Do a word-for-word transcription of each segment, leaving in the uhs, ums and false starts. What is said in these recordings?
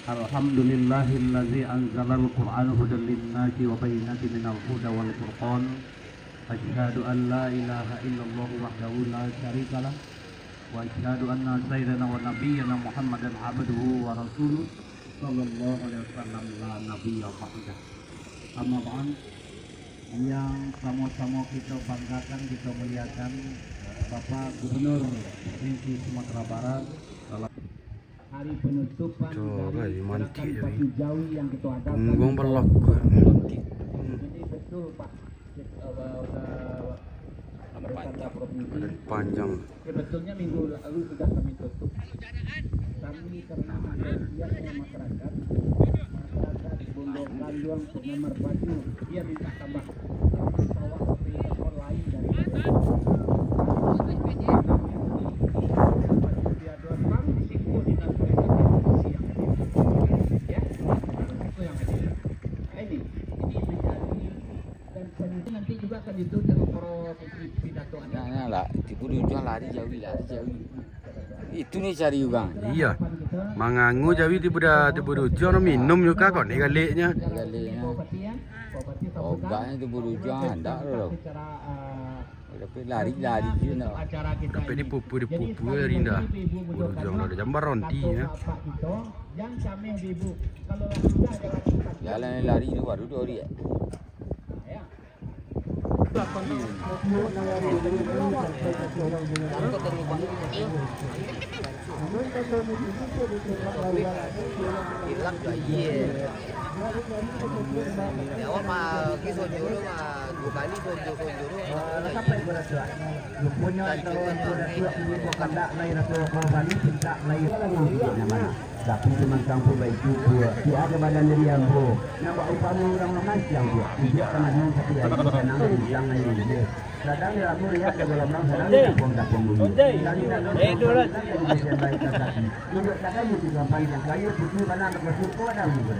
Alhamdulillahilladzi anzalal Qur'ana hudan linnasi wa bayyinatin minal huda wal furqan. Asyhadu an la ilaha illallah wahdahu la syarikalah, wa asyhadu anna sayyidana wa nabiyyana Muhammadan abduhu wa rasuluh, sallallahu alaihi wasallam, la nabiyya ba'dah. Amma ba'd, yang samo-samo kita banggakan, kita muliakan, Bapak Gubernur Provinsi Sumatera Barat, dalam hari penutupan dari gerakan Pacu Jawi yang kita adakan di Kabupaten Gresik. Jadi betul, Pak, eh, eh, pemerintah provinsi. Badan panjang. Sebetulnya minggu lalu sudah kami tutup. Kami karena antusiasnya masyarakat, masyarakat Bondok Kanduang Penggemar Pacu, dia minta tambah. Karena sawah sampai ekor lain dari Pacu dia doang, baru siko di dalam siang. Ya, baru siko yang ada. Ini, ini menjadi. Nanti juga akan ditutup pro pidato. Nah, nah lah, tipu di ujuang lari jawi, lari jawi. Itu ni cari urang. Iya. Mangangu jawi tipu da, tipu di ujuang, minum juga kok ni galeknya. Galeknya. Obatnya tipu di ujuang, ndak lo. Tapi lari, lari je nak. Tapi di pupu, di pupu lari dah. Tipu di ujuang dah, jambar ronti ya. Jalan lari tu baru dua hari. Bilang ka iya. Di awak mah, pergi sonjoro mah, dua kali sonjo-sonjoro. Luponyo antaro Angku Datuak Bubun Bakandak lai Ratu Lokal Bali, pintak lai. Tapi simantang pun baitu pulo, tiada badan diri ambo. Nampak upamo urang lamah siang pulo, iduik ka mano tapi ati sanang, bintang aia. Kadang di labu riak jago lamang, kadang di kapuang-kapuang bumi. Kadang di labu riak jago lamang, kadang di kapuang-kapuang bumi. Iduik kadang di kapuang-kapuang bumi. Kayu putih bana, bakasuik ko dah bumi.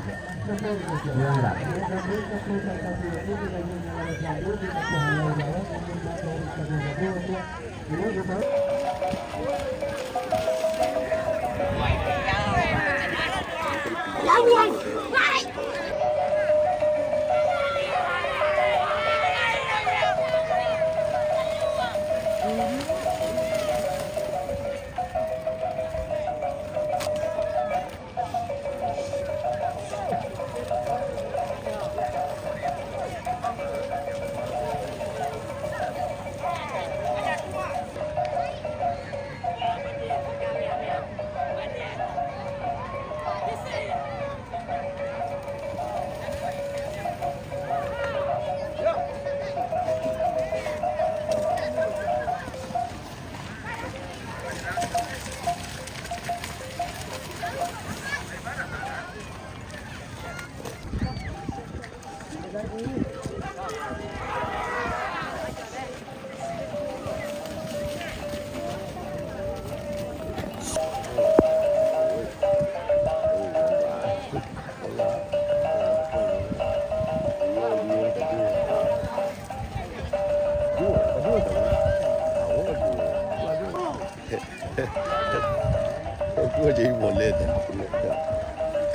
Aku jadi moleh dah.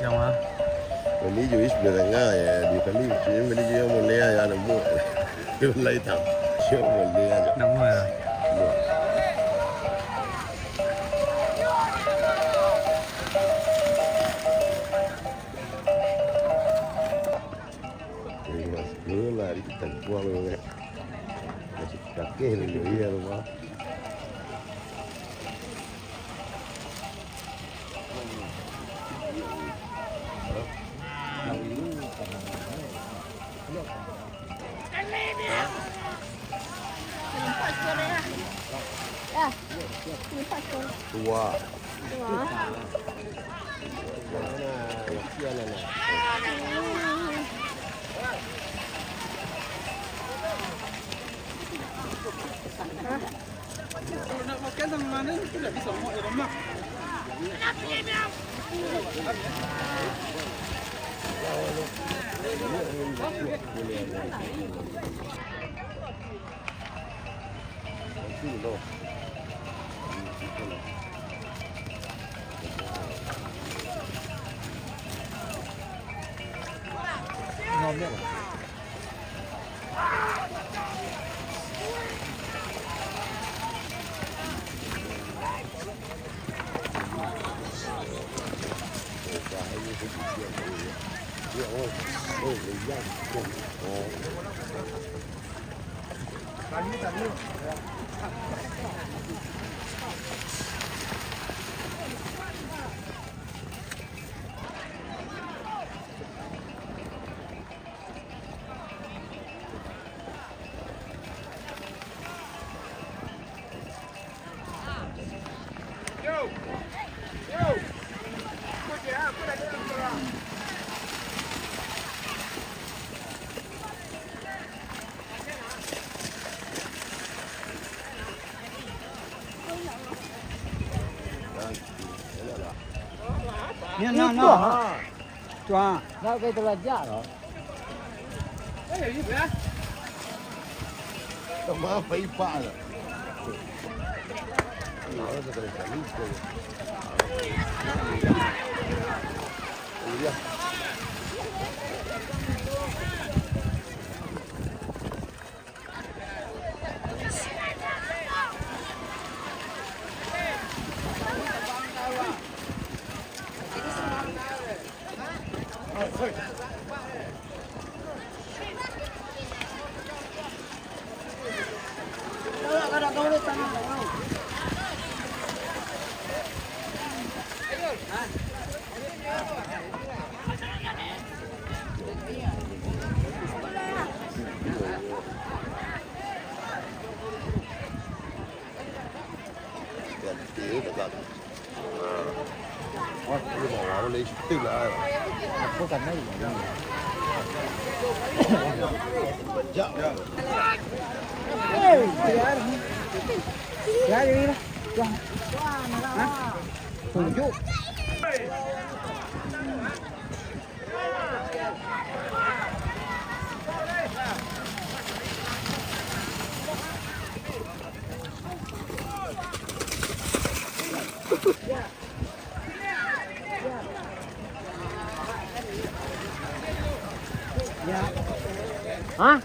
Yang mana? Bali Joyce belakang ya, di Bali. Cuma Bali juga moleh ya, nemu. Dia mulai tahu. Dia moleh aja. Nemu ya? Iya. Ini mas, ini lari kita buang ini. Masih kakek ni, iya, rumah. Tua. Tua. Kalau nak makan sama mana tu dah bisa mau lemak. Ni, nah, nah. Tuan. Nak kai talajak lo. Sama apa ipak tu? Tunjuk. Hah?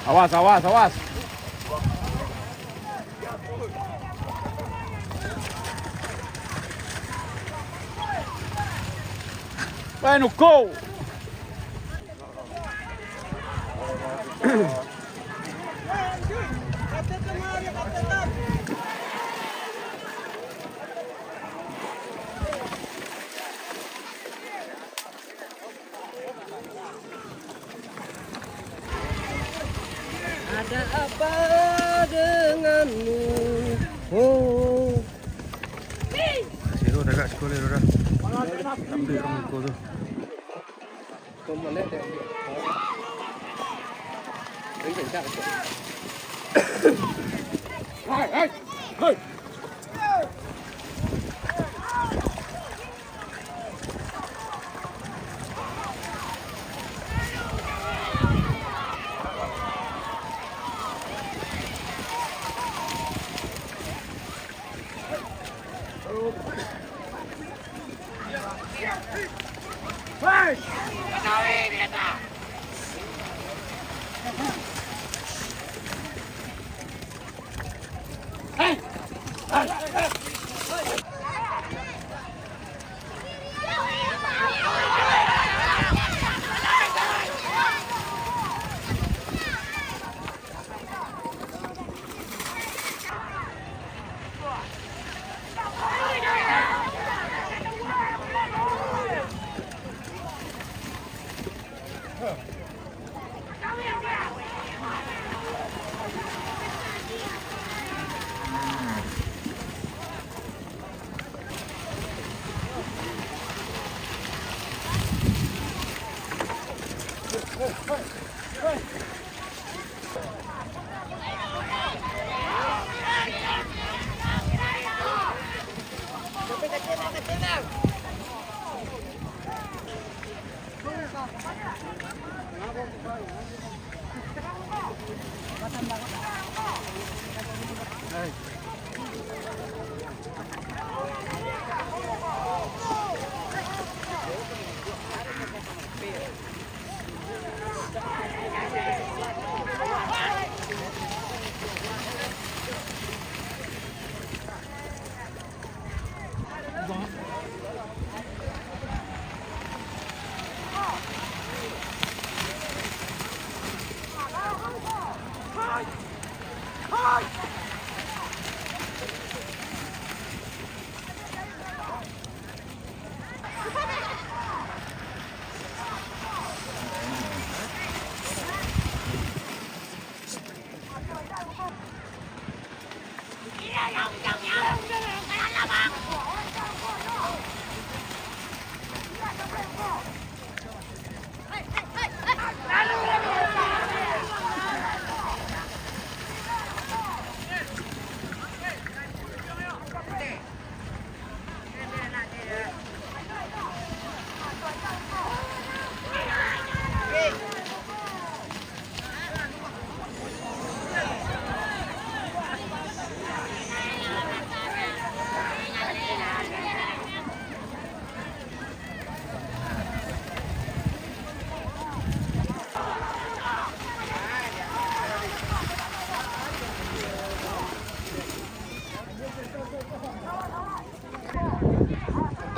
Awas, awas, awas. Weh, nuko. Ada apa denganmu? Oh. Siro dah agak sekolah dah. Ambil kamu kau tu. Hai, hai, hai.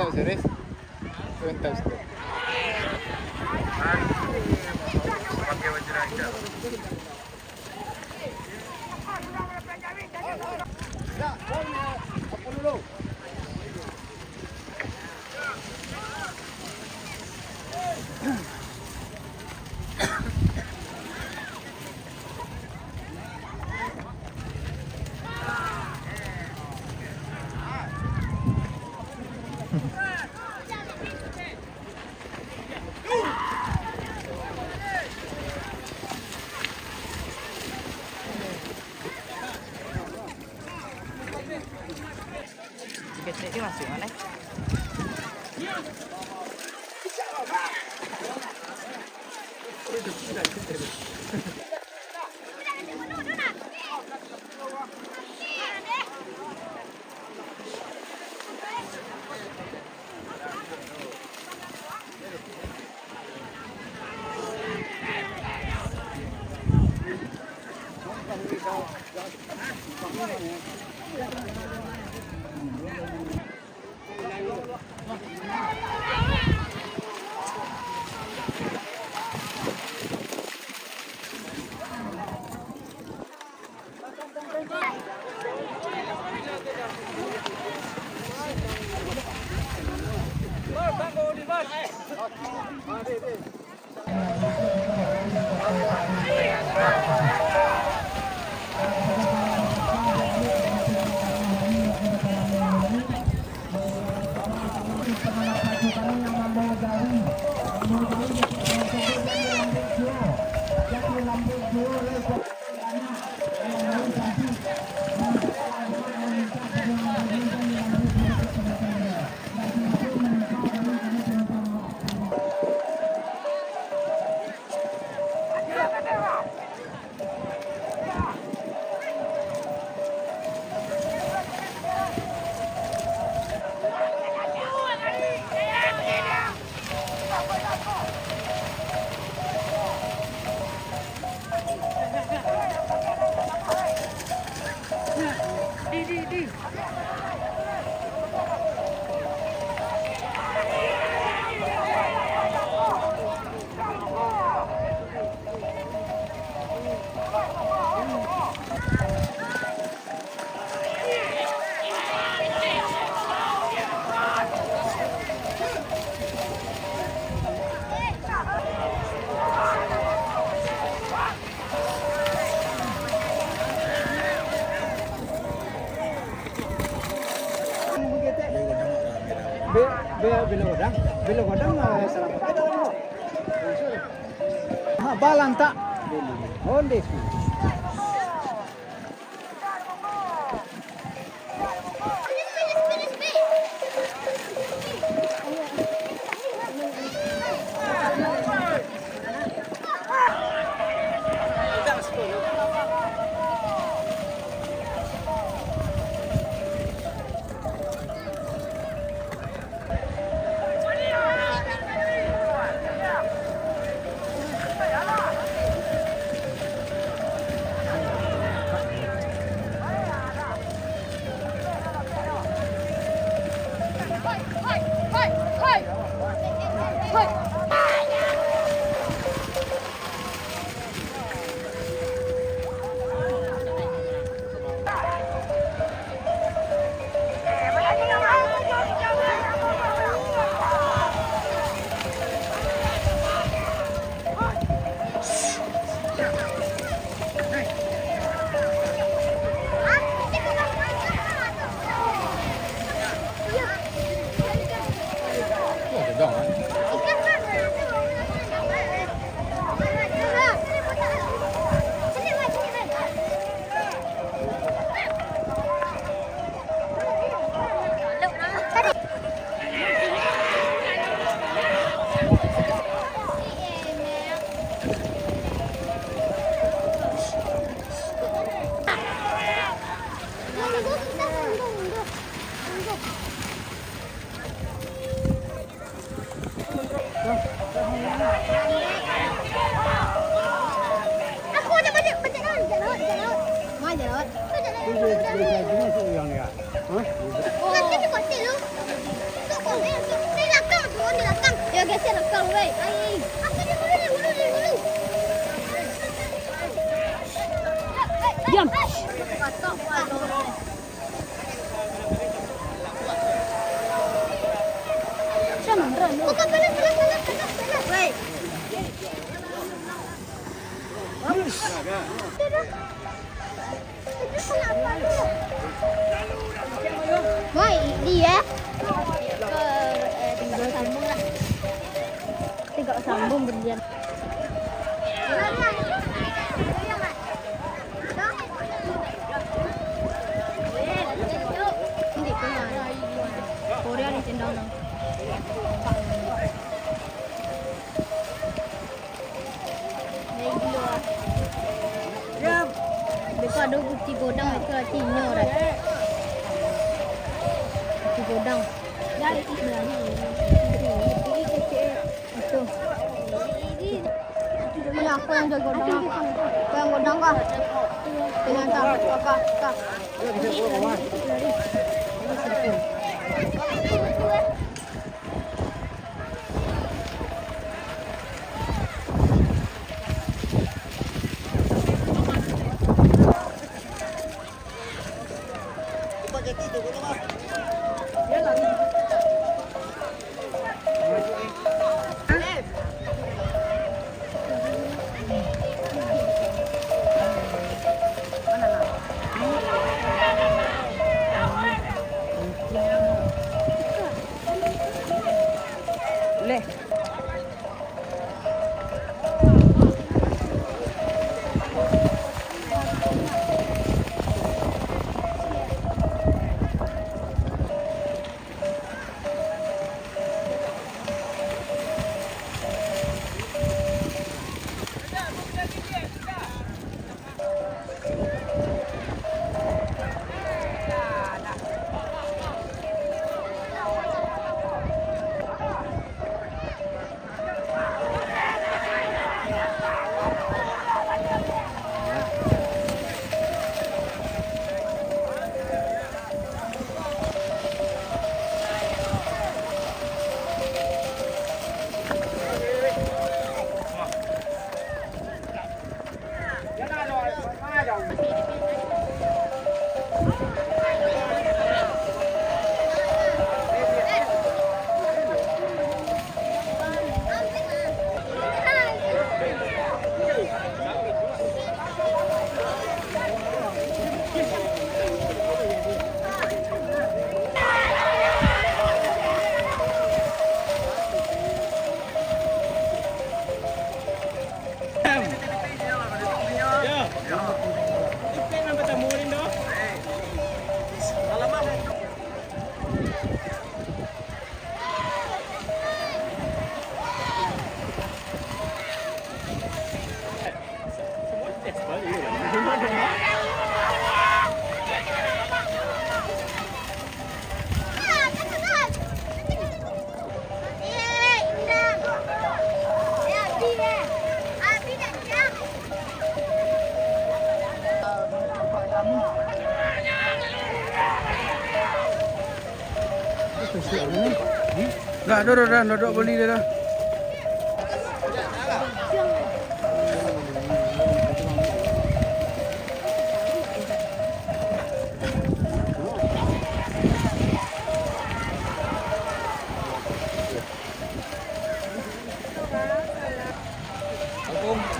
Mantap, serius. Mantap, serius. Ketek dia masuk mana? Bilo godang, bilo godang, eh, sarapan. Ha, balantak. Onde. Aku ada banyak, banyak lawan, banyak lawan, banyak lawan. Mana lawan? Banyak lawan. Nanti dikuatin lu. Di belakang, turun di belakang. Ya, geser belakang, weh. Ai. Aku di dulu, di dulu, di dulu. Diam. Bukan, pelan, pelan, pelan, pelan, pelan. Woi. Itu kenapa lu? Woi, dia. Ke, eh, tinggal sambung lah. Tinggal sambung berlian. Korea ni tendang nang. Dari dulu ah. Beko ado putih godang itu artinyo dah. Putih godang. Dari itu berani. Itu. Mana aku yang jaga godang? Aku yang godang kah? Dengan tak, kah, kah. Dah, dah, dah, dah, dah, dah, bali dah, dah.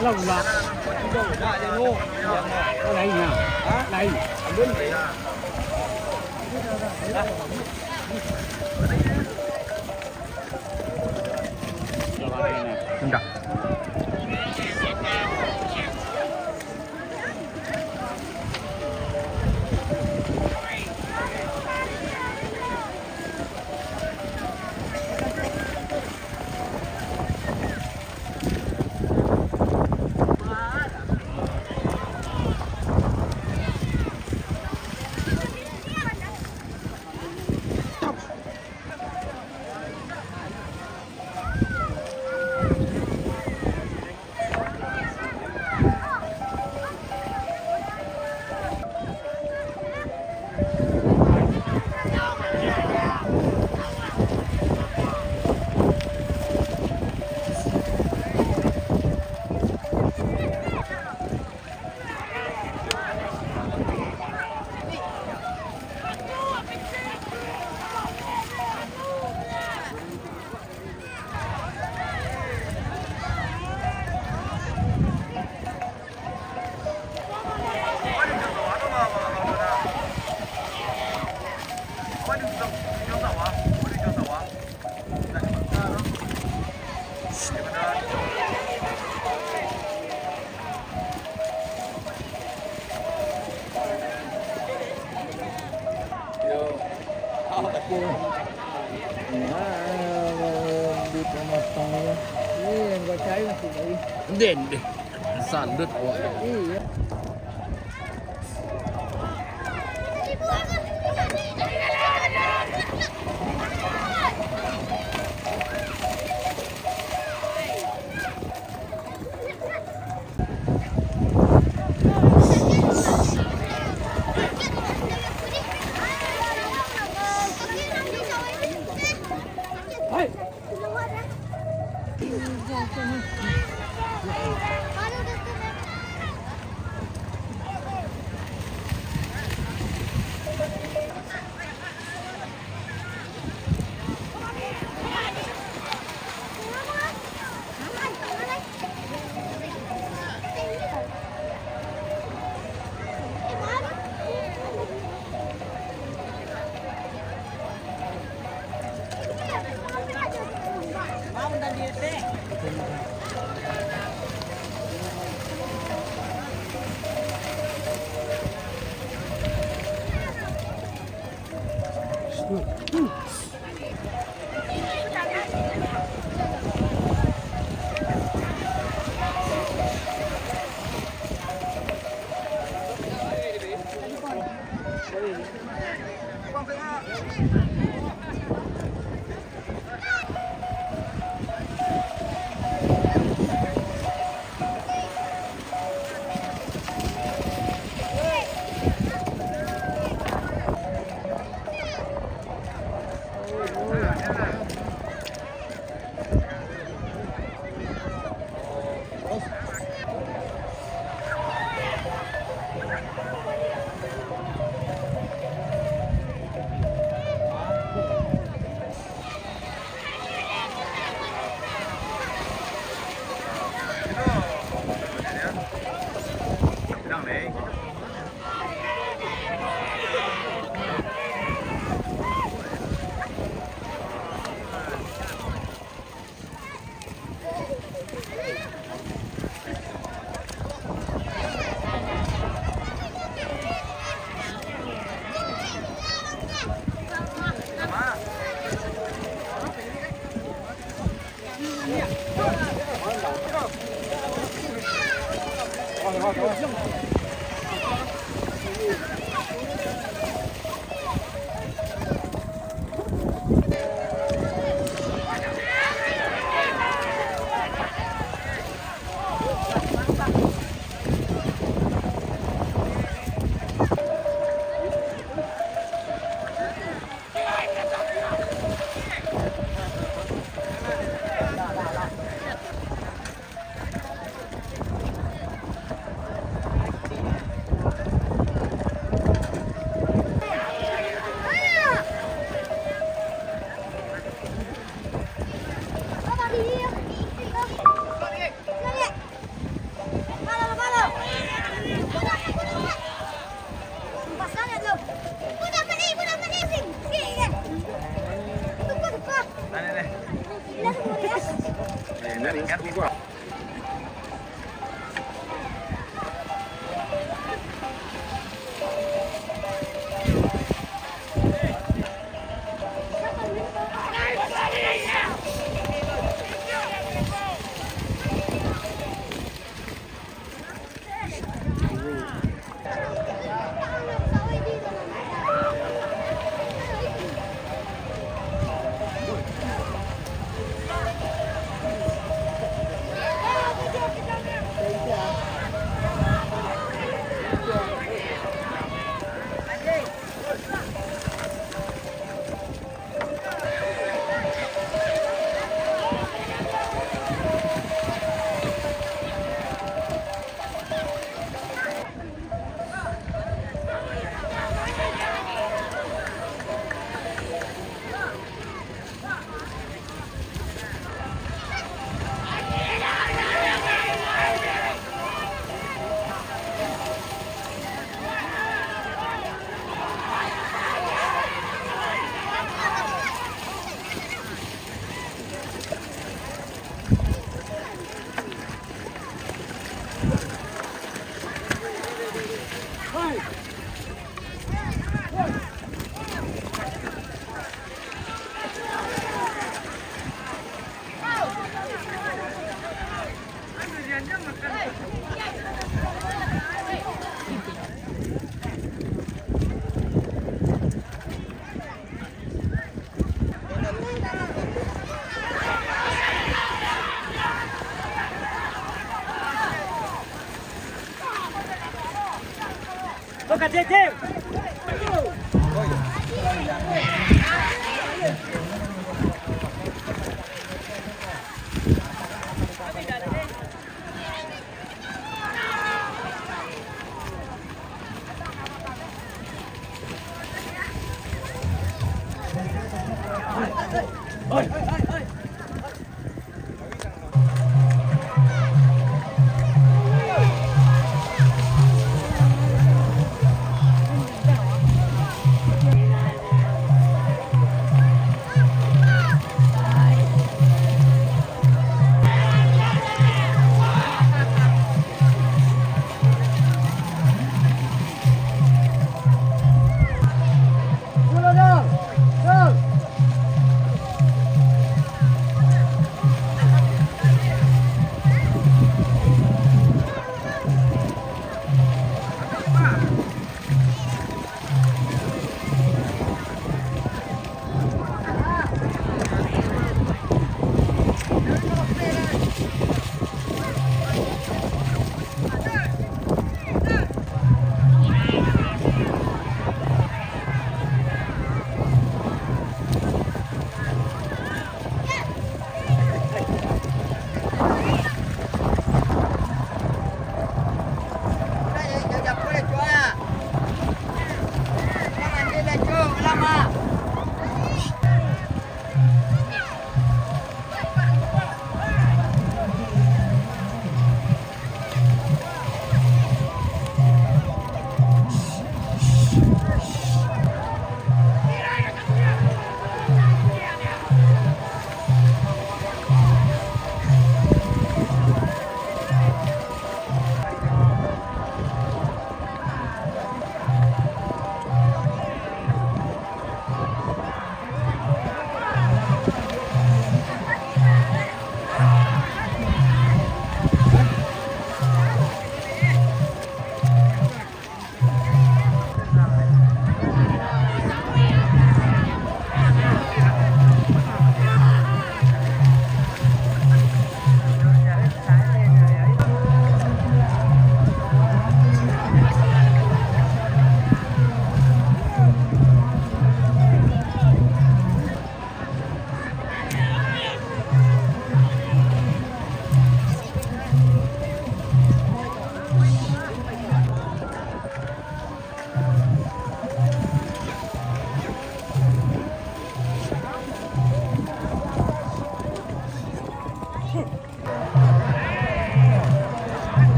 Lah, ulah. Lain, nah. Ha? Lain. Indak. Den, den. Salut awak. Iya.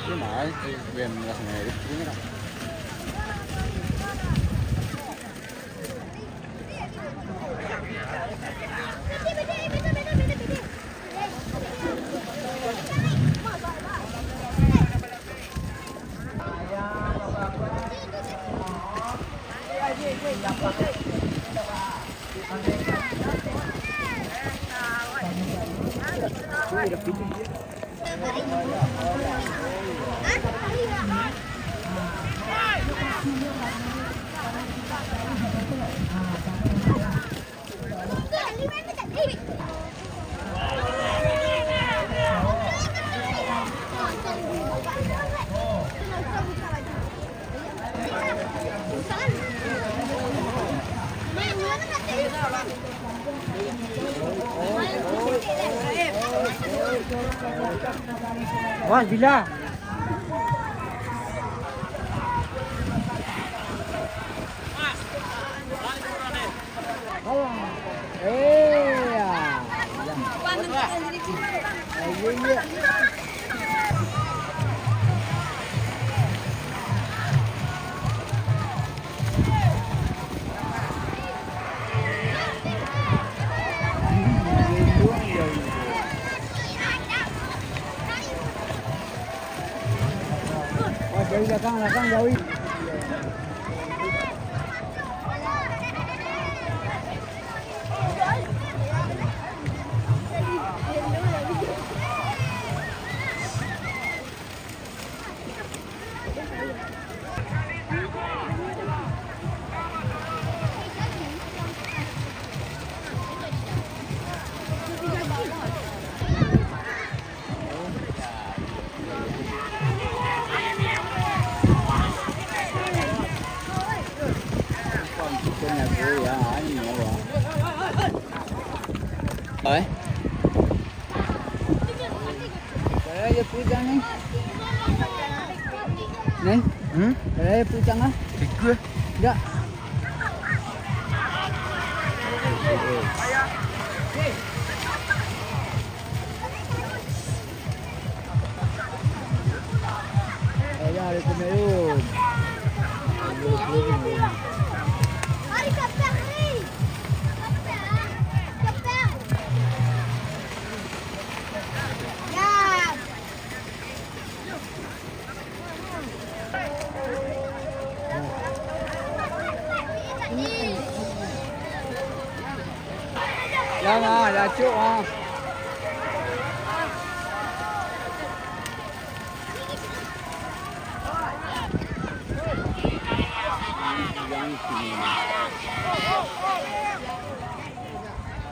Ini mah, eh, band rasanya ini kan. Wan, bila? Eh, ya. Wah, dari belakang, belakang, jauh. Oi. Kalau dia pujang ni. Ni? Hmm? Kalau dia pujang ah. Tiga. Enggak. Jan ah, jan acok ah.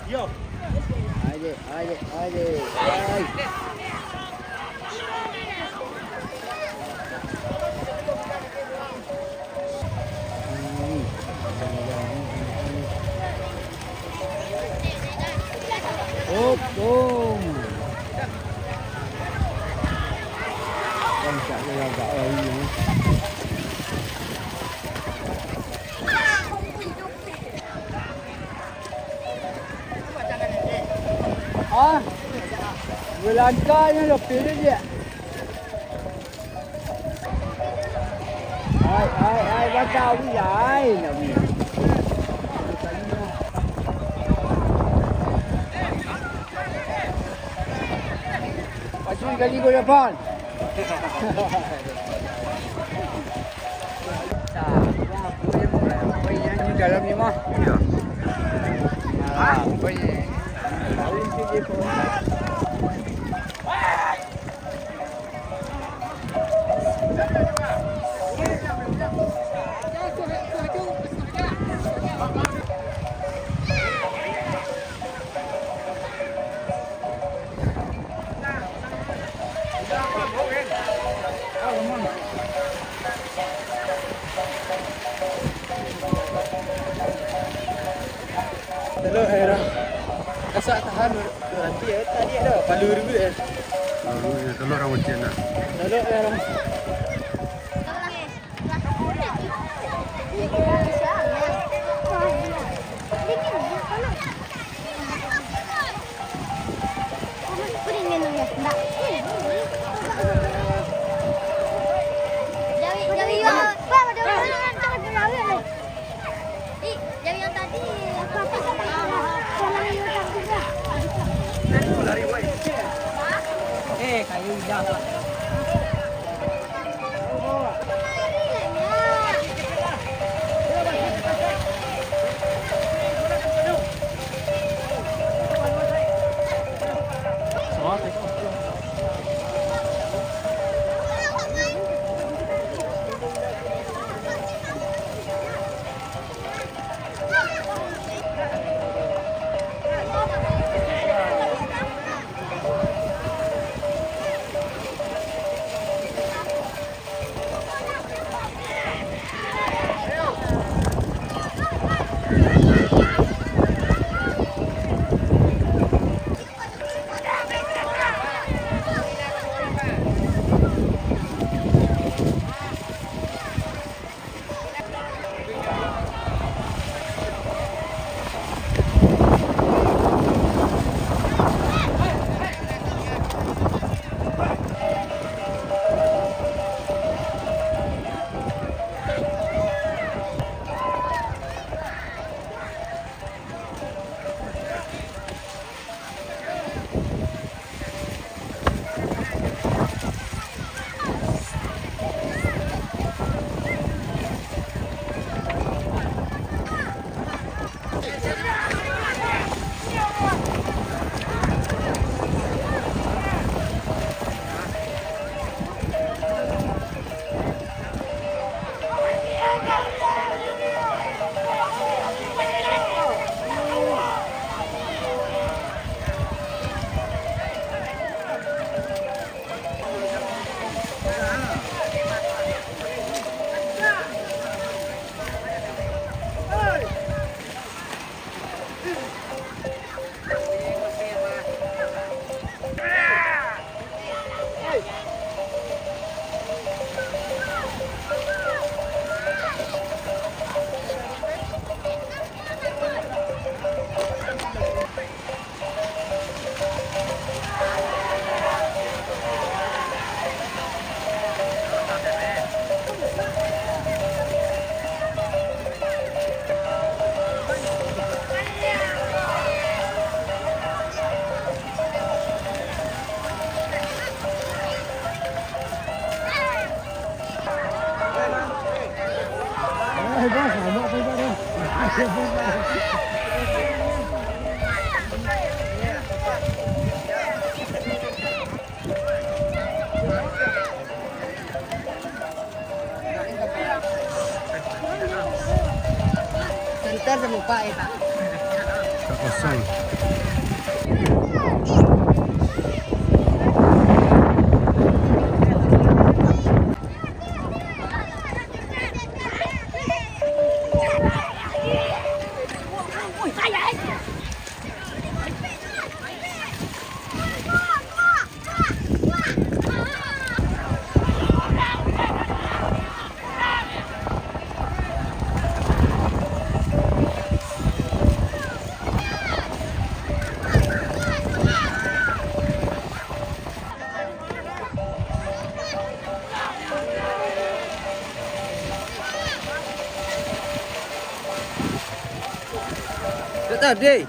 Yo. Aje, aje, aje. Ai. Op, boom. Rancak gagak lari ni. Ah, belanjanya lebih dia. Ai, ai, ai, batau ni, ai, nak ni. Pasti kali kau dapat. Dalam ni mah. Iya. Ah, apa ni? Telok, eh, Ram. Kasak tahan, berarti, eh, tadi ada palu dulu, eh. Lalu, ya, telok, Ram, ujian, nah. Telok, eh, Ram. Center semupa ya, Pak. Kosong. Dak tadi.